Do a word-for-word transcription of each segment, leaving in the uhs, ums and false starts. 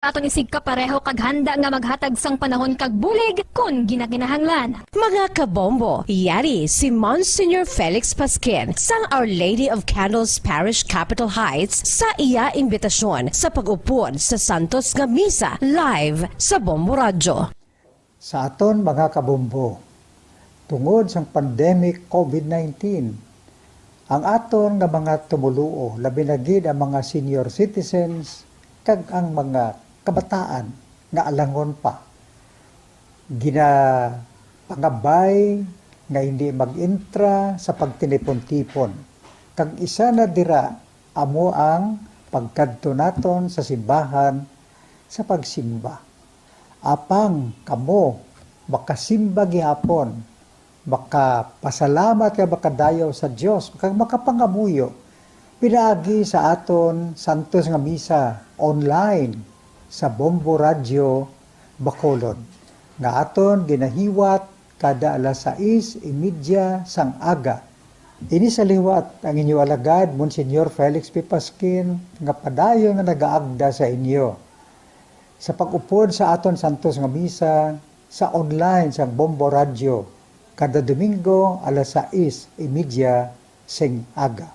Aton isigkapareho kag handa nga maghatag sang panahon kag bulig kon ginakinahanglan. Mga kabombo, yari si Monsignor Felix Pasquin sang Our Lady of Candles Parish, Capitol Heights, sa iya imbitasyon sa pag-upod sa Santos nga Misa live sa Bombo Radyo. Sa aton mga kabombo, tungod sang pandemic COVID nineteen, ang aton nga mga tumoluo, labi na gid ang mga senior citizens kag ang mga kabataan nga alangon pa, ginapangabay nga hindi mag-intra sa pagtinipon-tipon, kag isa na dira amo ang pagkadto naton sa simbahan sa pagsimba. Apang kamo makasimba gihapon, makapasalamat kag makadayaw sa Dios, kag makapangamuyo pinaagi sa aton santos nga misa online sa Bombo Radyo Bacolod, nga aton ginahiwat kada alas sais y media sang aga. Ini sa liwat ang inyo alagad, Monsignor Felix P. Pasquin, nga padayon nga nagaagda sa inyo sa pag-upod sa aton santos nga misa sa online sang Bombo Radyo kada Domingo alas sais y media sing aga.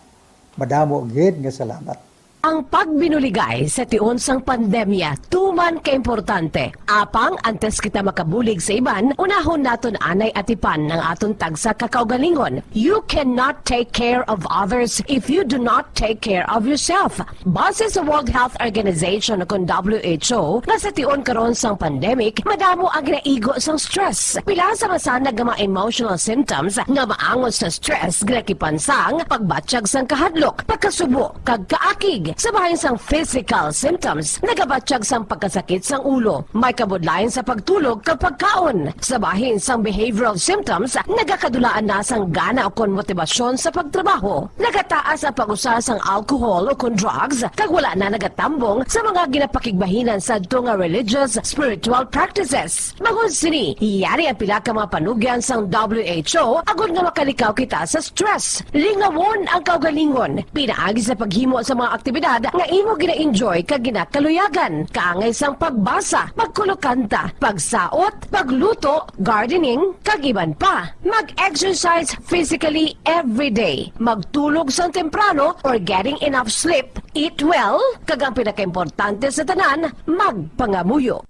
Madamo gid nga salamat. Ang pagbinuligay sa tion sang pandemya tuman kaimportante. Apang antes kita makabulig sa iban, unahon naton anay atipan ang aton tagsa ka kaugalingon. You cannot take care of others if you do not take care of yourself. Base sa World Health Organization, kon W H O, nga sa tion karon sang pandemic, madamo ang ginaigo sang stress. Pila sa masanag nga mga emotional symptoms nga maangot sa stress ginakipan sang pagbatyag sang kahadlok, pagkasubo, kag kaakig. Sa bahin sang physical symptoms, nagabatyag sang pagkasakit sang ulo, may kabudlayan sa pagtulog kag pagkaon. Sa bahin sang behavioral symptoms, nagakadulaan na sang gana ukon motibasyon sa pagtrabaho. Nagataas ang pag-usa sang alcohol ukon drugs, kag wala na nagatambong sa mga ginapakigbahinan sadto nga religious, spiritual practices. Bangod sini, yari ang pila ka mga panugyan sang W H O agod nga makalikaw kita sa stress. Lingawon ang kaugalingon pinaagi sa paghimo sa mga aktibidad nga imo gina-enjoy kag ginakaluyagan, kaangay sang pagbasa, pagkulokanta, pagsaot, pagluto, gardening, kag iban pa. Mag-exercise physically every day. Magtulog sang temprano or getting enough sleep. Eat well, kag ang pinakaimportante sa tanan, magpangamuyo.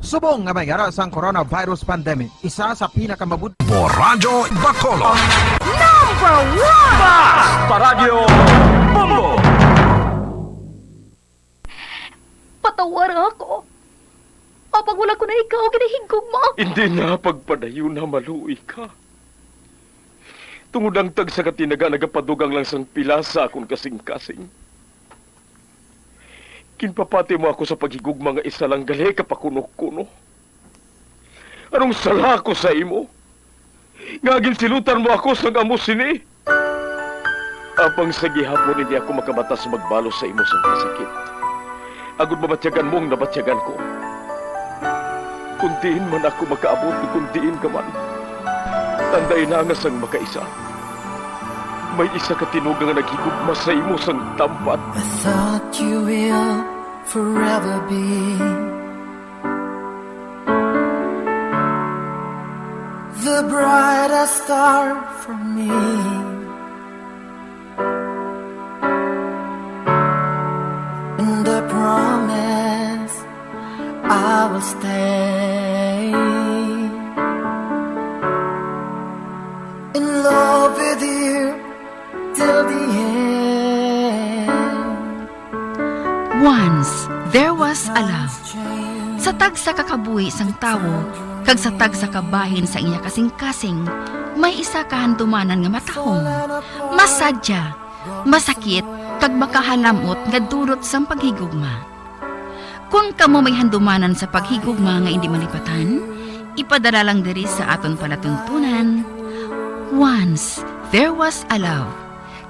Subong nga may ara sang coronavirus pandemic, isa sa pinakamabud- Radyo Bacolod. Number one! Basta Radyo Bombo! Patawara ako. Apang wala ko na ikaw ginahigugma. Hindi na pagpadayon na maluoy ka. Tungod ang tagsa ka tinaga nagapadugang lang sang pila sa akon kasing-kasing. Ginpapati mo ako sa paghigugma nga isa lang gali ka pakuno-kuno. Anong sala ko sa imo? Nga ginsilutan mo ako sang amo sini? Apang sa gihapon hindi ako makabatas magbalos sa imo sang kasakit, agud mabatyagan mo ang nabatyagan ko. Kon diin man ako makaabot, kon diin ka man, tandai na nga sang makaisa, may isa ka tinuga nga naghigugma sa imo sang tampat. I thought you will forever be the brightest star for me. And I promise I will stay in love with you till the end. Once there was a love. Sa tagsa ka kabuhi sang tawo, kag sa tagsa ka bahin sang iya kasing-kasing, may isa ka handumanan nga matahom, masadya, masakit, kag makahalam-ot nga dulot sang paghigugma. Kon kamo may handumanan sa paghigugma nga indi malipatan, ipadala lang diri sa aton palatuntunan, Once There Was a Love.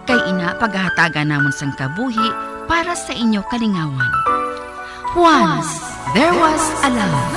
Kay ina pagahatagan namon sang kabuhi para sa inyo kalingawan. Once There Was a Love.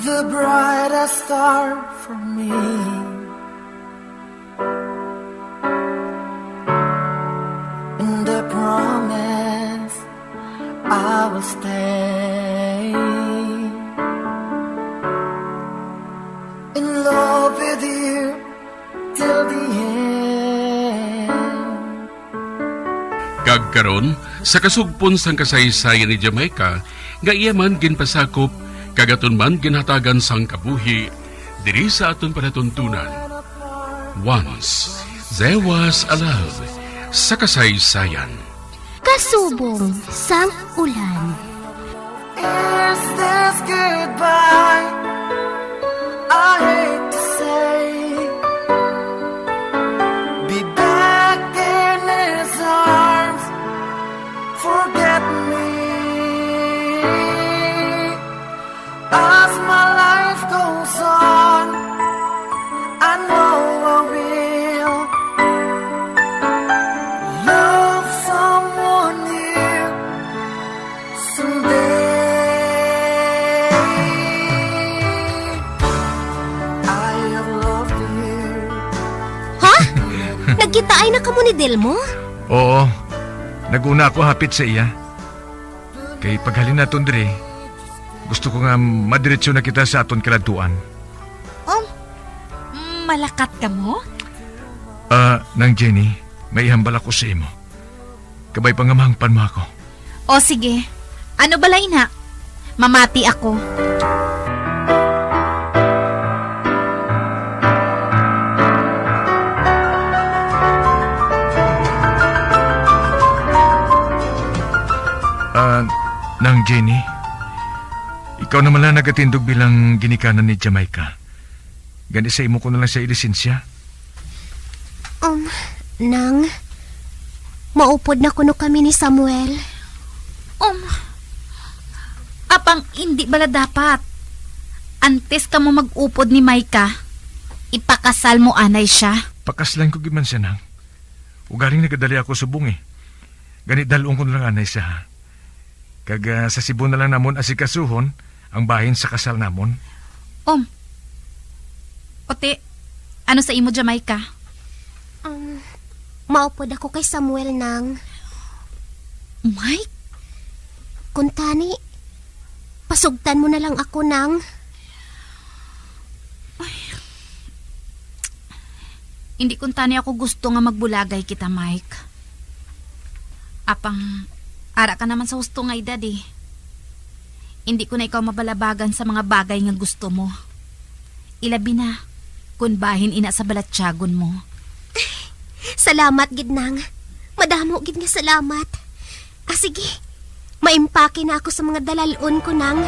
The brightest star for me, and I promise I will stay in love with you till the end. Kag karon, sa kasugpon sang kasaysayan ni Jamaica, nga iya man ginpasakop kag aton man ginhatagan sang kabuhi diri sa aton palatuntunan. Once, there was a love sa kasaysayan. Kasubong sang ulan. Is this goodbye? I hate to say, be back in his arms. Forget me as my life goes on. I know I will love someone new someday. I have loved you. Ha? Nagkitaay na kamo ni Delmo? Oo. Nag-una ako hapit sa iya. Kay paghalin naton diri, gusto ko nga madiretso na kita sa aton kaladtuan. Oh, malakat kamo? Ah, Nang Jenny, may ihambal ako sa imo. Kabay pa nga mahangpan mo ako. O sige. Ano bala ina? Mamati ako. Ah, Nang Jenny, ikaw naman lang nagatindog bilang ginikanan ni Jamaica. Gani sa imo ko na lang siya ilisensya. Um, Nang, maupod na kuno kami ni Samuel. Um, apang hindi bala dapat? Antes kamo mag-upod ni Micah, ipakasal mo anay siya. Pakaslan ko gid man siya, Nang. Ugaling nagadali ako subong, eh. Gani, dal-on ko na lang anay siya, ha? Kag, ah, sa Cebu na lang namon asikasuhon ang bahin sa kasal namon. Um. Ote, ano sa imo, Jamaica? Um, maupod ako kay Samuel, Nang. Mike? Kuntani, pasugtan mo na lang ako, Nang. Ay. Hindi kuntani ako gusto nga magbulagay kita, Mike. Apang ara ka naman sa husto nga edad, eh. Hindi ko na ikaw mabalabagan sa mga bagay nga gusto mo. Ilabi na, kun bahin ina sa balatyagon mo. Salamat gid, Nang. Madamo gid nga salamat. Ah, sige. Maimpake na ako sa mga dalal-on ko, Nang.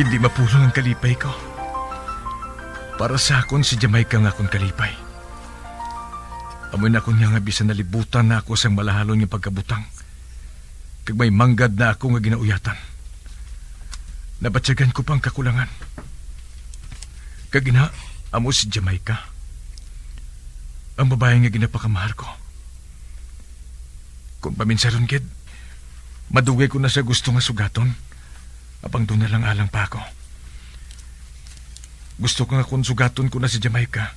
Hindi mapulong ang kalipay ko. Para sa akon, si Jamaica nga akon kalipay. Amo na akon nga, nga bisan nalibutan na ako sang malahalon nga pagkabutang, kag may manggad na ako nga ginauyatan, nabatyagan ko pa ang kakulangan. Kag ina, amo si Jamaica, ang babayi nga ginapakamahal ko. Kung paminsaron gid, madugay ko na siya gusto nga sugaton. Apang duna lang alang pa ako. Gusto ko nga kung sugaton ko na si Jamaica,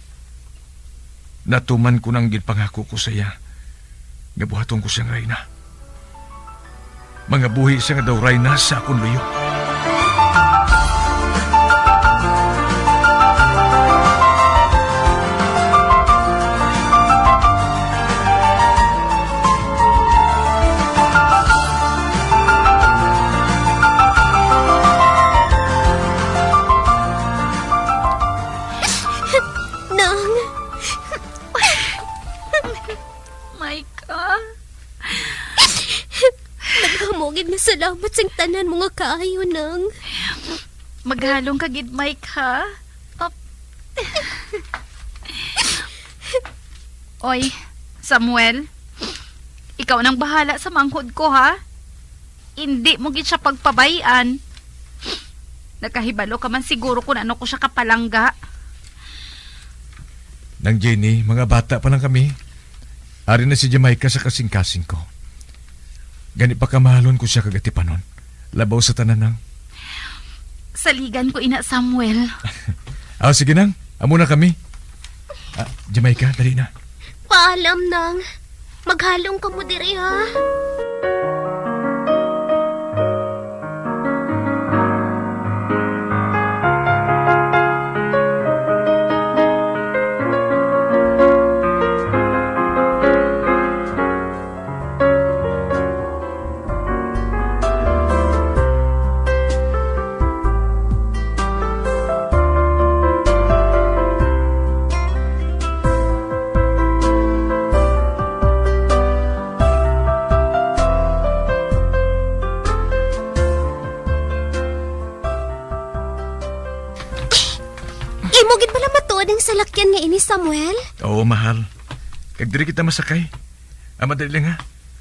natuman ko na ang ginpangako ko sa iya nga buhaton ko siyang reyna. Mangabuhi siya nga daw reyna sa akon luyo. Nang. Micah. Nagdamo gid nga salamat sang tanan mo nga kaayo, Nang. Maghalong ka gid, Micah. Ap-, Oy, Samuel, ikaw nang bahala sa manghod ko, ha? Indi mo gid siya pagpabay-an. Nakahibalo ka man siguro kung ano ko siya kapalangga. Nang Jenny, mga bata pa lang kami. Ari na si Jamaica sa kasing-kasing ko. Gani pakamahalon ko siya kag atipanon. Labaw sa tanan, nang. Saligan ko ina, Samuel. Ah, sige, nang. Amo na kami. Ah, Jamaica, dali na. Paalam, nang. Maghalong kamo diri, ha? Imo gid bala matuod ang salakyan nga ini, Samuel? Oo, mahal. Kag diri kita masakay. Ah, madali lang, ha.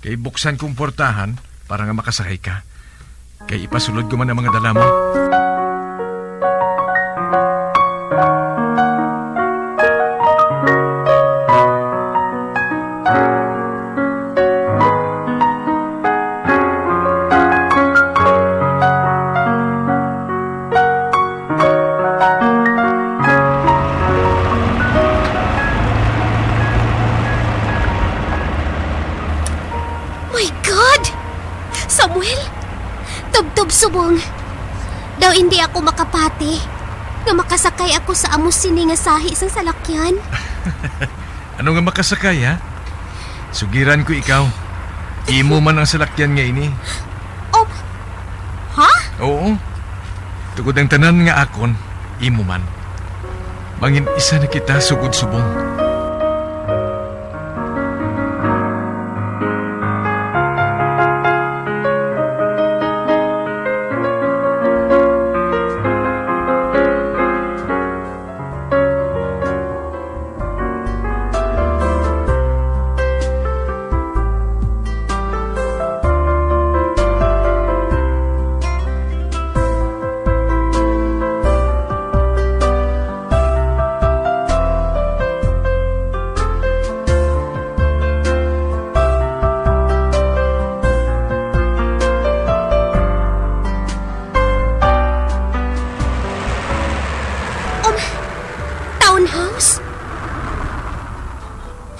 Kay buksan kong portahan para nga makasakay ka. Kay ipasulod ko man ang mga dala mo. My God! Samuel, tubtob subong. Daw indi ako makapati nga makasakay ako sa amo sini nga sahi sang salakyan. Ano nga makasakay, ha? Sugiran ko ikaw. Imo man ang salakyan nga ini. Oh, ha? Oo. Tungod ang tanan nga akon, imo man. Mangin-isa na kita sugod subong. Um, townhouse?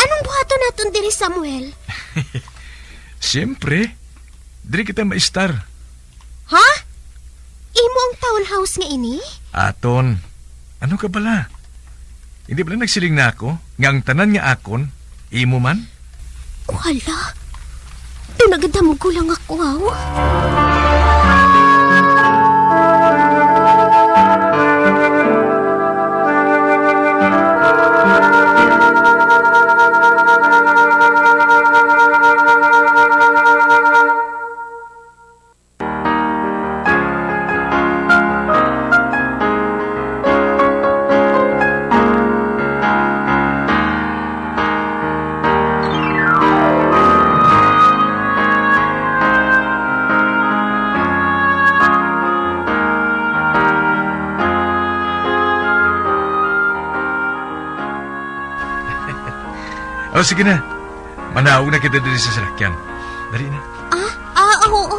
Anong buhaton naton diri, Samuel? Siyempre, diri kita maistar. Ha? Imo ang townhouse nga ini? Aton. Ano ka bala? Hindi bala nagsiling na ako nga ang tanan nga akon, imo man? Wala. Pinagadamgo lang ako, aw. O, sige na. Manaog na kita diri sa salakyan. Dali na. Ah, ah, oo.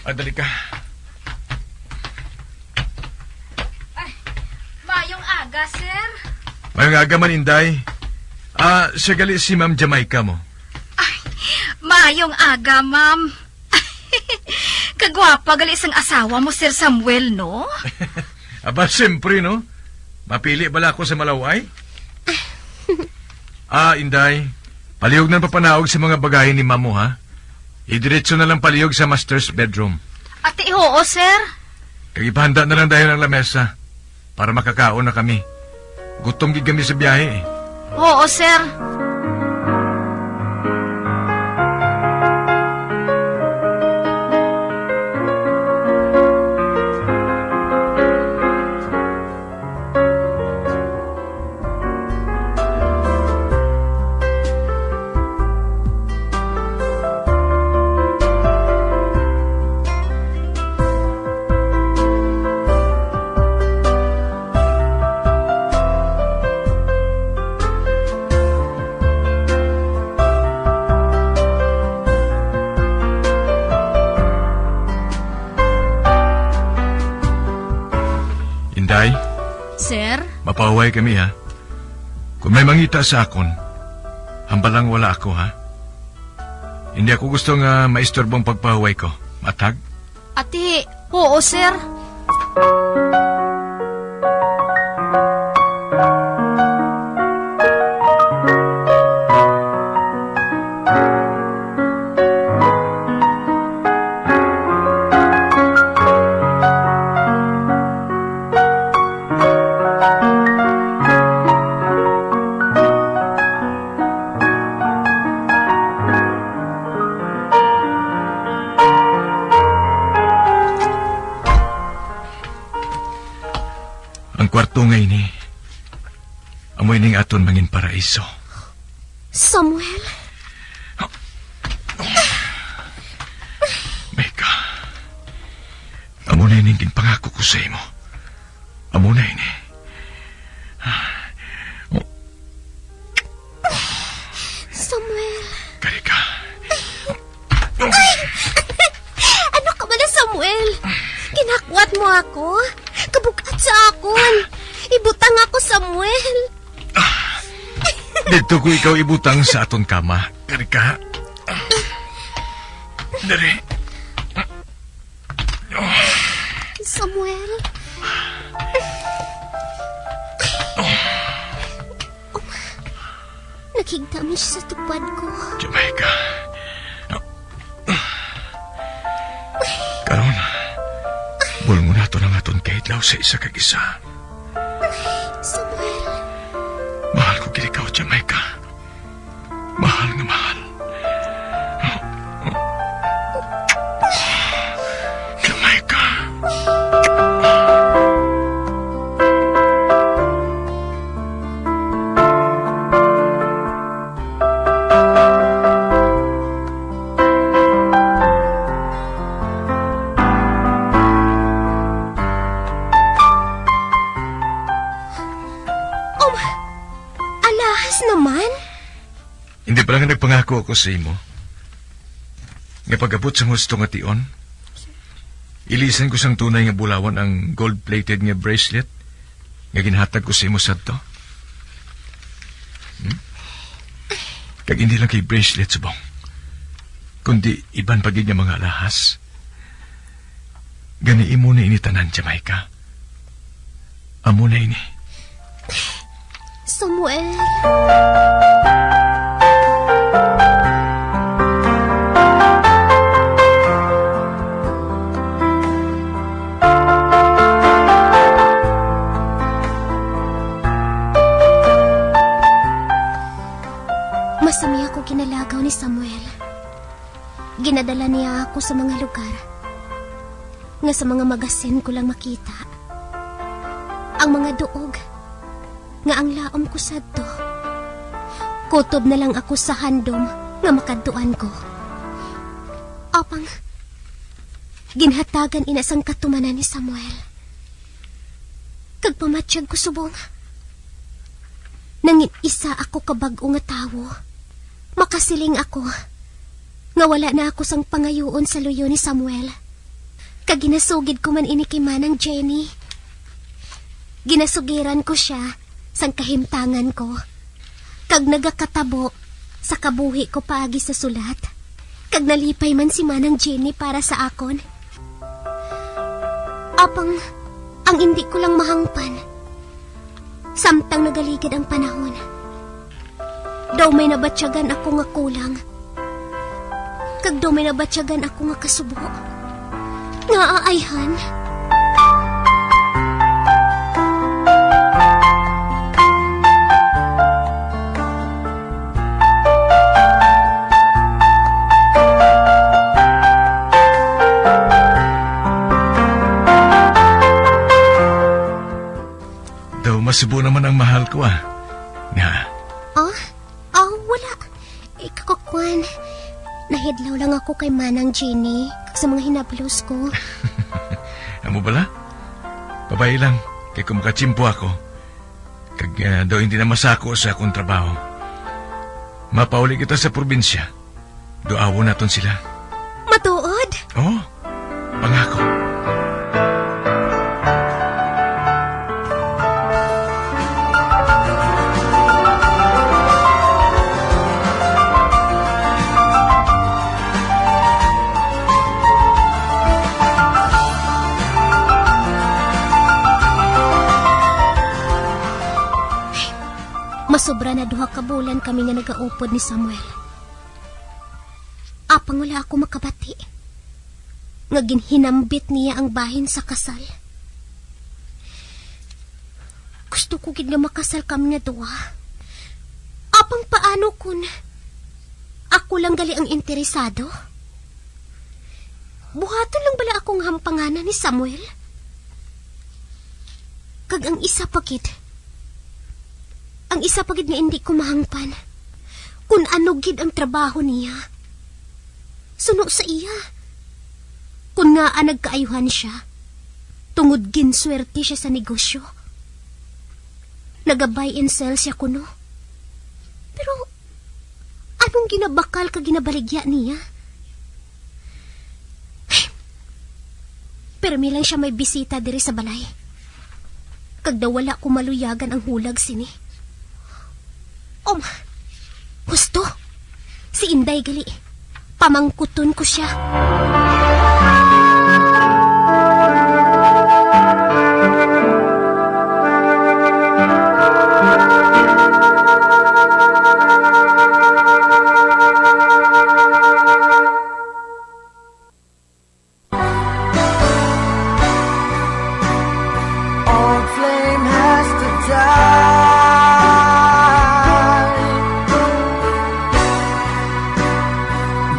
Ah, dali ka. Ay, mayong aga, sir. Mayong aga man, Inday. Ah, siya gali si Ma'am Jamaica mo. Ay, mayong aga, ma'am. Kagwapa gali sang asawa mo, Sir Samuel, no? Aba, siyempre, no? Mapili bala ako sa malaway? Ah, Inday, palihog na papanaog sa mga bagahe ni Mamo, ha? Idiretso na lang palihog sa master's bedroom. Ati, oo, sir. Kag ipahanda na lang dayon ang lamesa para makakaon na kami. Gutom gid kami sa biyahe, eh. Oo, sir. Inday, Sir? Mapahuway kami, ha? Kung may mangita sa akon, hambal lang wala ako, ha? Hindi ako gusto nga maistorbo ang pagpahuway ko. Matag? Ati, oo, sir. Ang kwarto nga ini, amo ining aton mangin paraiso. Samuel? Micah, amo na ining ginpangako ko sa imo. Amo na ini. Samuel. Kari ka. Ano ka bala, Samuel? Ginakwat mo ako? Kabugat sa akon. Ibutang ako, Samuel. Didto ko ikaw ibutang sa aton kama. Kari ka. Dali. Samuel. Naghigda man siya sa tupad ko. Jamaica. Karon, bulngon naton ang aton kahidlaw sa isa kag isa. Samuel. Mahal ko gid ikaw, Jamaica. Mahal nga mahal. Jamaica. Um, alahas naman. Hindi pa lang nagpangako ako sa imo nga pag-abot sang husto nga tion, ilisan ko sang tunay nga bulawan ang gold-plated nga bracelet nga ginhatag ko sa imo sadto? Hmm? Kag hindi lang kay bracelet subong, kundi iban pa gid nga mga alahas. Gani imo na ini tanan, Jamaica. Amo na ini. Samuel. Masami ako ginalagaw ni Samuel. Ginadala niya ako sa mga lugar nga sa mga magasin ko lang makita. Ang mga duog nga ang laom ko sadto, kutob na lang ako sa handom nga makadtuan ko. Apang ginhatagan ina sang katumanan ni Samuel. Kag pamatyag ko subong, nangin-isa ako ka bag-o nga tawo. Makasiling ako nga wala na ako sang pangayuon sa luyo ni Samuel. Kag ginasugid ko man ini kay Manang Jenny. Ginasugiran ko sia sang kahimtangan ko, kag nagakatabo sa kabuhi ko paagi sa sulat, kag nalipay man si Manang Jenny para sa akon. Apang ang indi ko lang mahangpan, samtang nagaligad ang panahon, daw may nabatyagan ako nga kulang, kag daw may nabatyagan ako nga kasubo. Ngaa, ayhan? Daw masubo naman ang mahal ko, ah. Nga? Ah? Ah, wala. Ikaw, kwan. Nahidlaw lang ako kay Manang Jenny kag sa mga hinablos ko. Amo bala? Pabay lang, kay kung makatsimpo ako, kag, ah, daw hindi na masako sa akong trabaho, mapauli kita sa probinsya. Duawon naton sila. Matuod? Oh, pangako. Sobra na duha ka bulan kami nga nagaupod ni Samuel. Apang wala ako makabati nga ginhinambit niya ang bahin sa kasal. Gusto ko gid nga makasal kami nga duha. Apang paano kun ako lang gali ang interesado? Buhaton lang bala akong hampanganan ni Samuel? Kag ang isa pa gid, ang isa pa gid nga indi ko mahangpan, kun ano gid ang trabaho niya. Suno sa iya, kun ngaa nagkaayuhan siya, tungod ginswerte siya sa negosyo. Naga-buy and sell siya kuno. Pero anong ginabakal ka ginabaligya niya? Permi lang siya may bisita diri sa balay. Kag daw wala ko maluyagan ang hulag sini. Um, husto. Si Inday gali. Pamangkuton ko siya. Old flame has to die.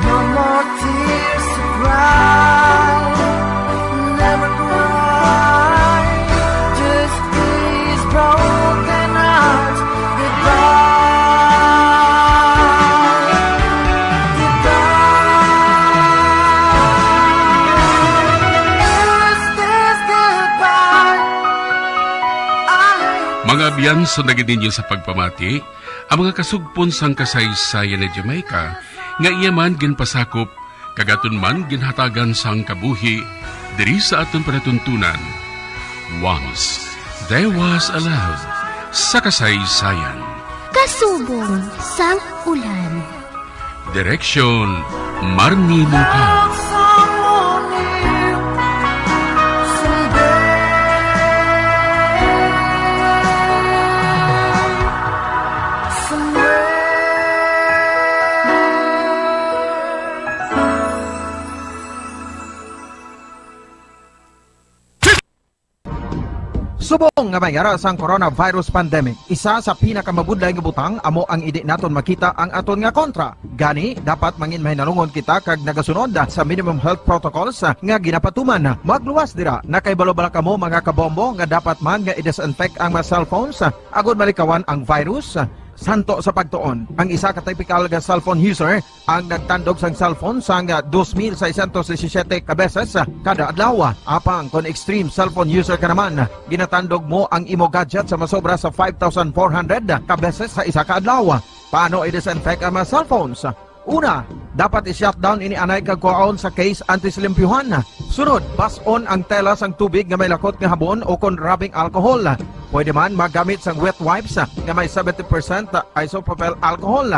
No more tears to cry. Never cry. Just these broken hearts. Goodbye. Goodbye. Is this goodbye? I Mga abyan, sunod gid ninyo sa pagpamati ang mga kasugpon sang kasaysayan ni Jamaica nga iya man ginpasakop kag aton man ginhatagan sang kabuhi diri sa aton palatuntunan. Once There Was a Love sa kasaysayan. Kasubong sang ulan. Direksyon, Marnie Mungkal. Subong nga may ara sang coronavirus pandemic, isa sa pinakamabudlay nga butang amo ang indi naton makita ang aton nga kontra. Gani, dapat mangin mahinalungon kita kag nagasunod sa minimum health protocols nga ginapatuman. Magluwas dira, nakahibalo bala kamo, mga kabombo, nga dapat man nga i-disinfect ang mga cellphones agod malikawan ang virus? Santo sa pagtuon, ang isa ka typical nga cellphone user ang nagtandog sang cellphone sang dos mil seiscientos disisiete ka beses kada adlaw. Apang kon extreme cellphone user ka naman, ginatandog mo ang imo gadget sa masobra sa five thousand four hundred ka beses sa isa ka adlaw. Paano i-disinfect ang mga cellphones? Una, dapat i-shutdown ini anay kag kuhaon sa case antes limpyuhan. Sunod, bas-on ang tela sang tubig nga may lakot nga habon o kon rubbing alcohol. Pwede man magamit sang wet wipes nga may seventy percent isopropyl alcohol.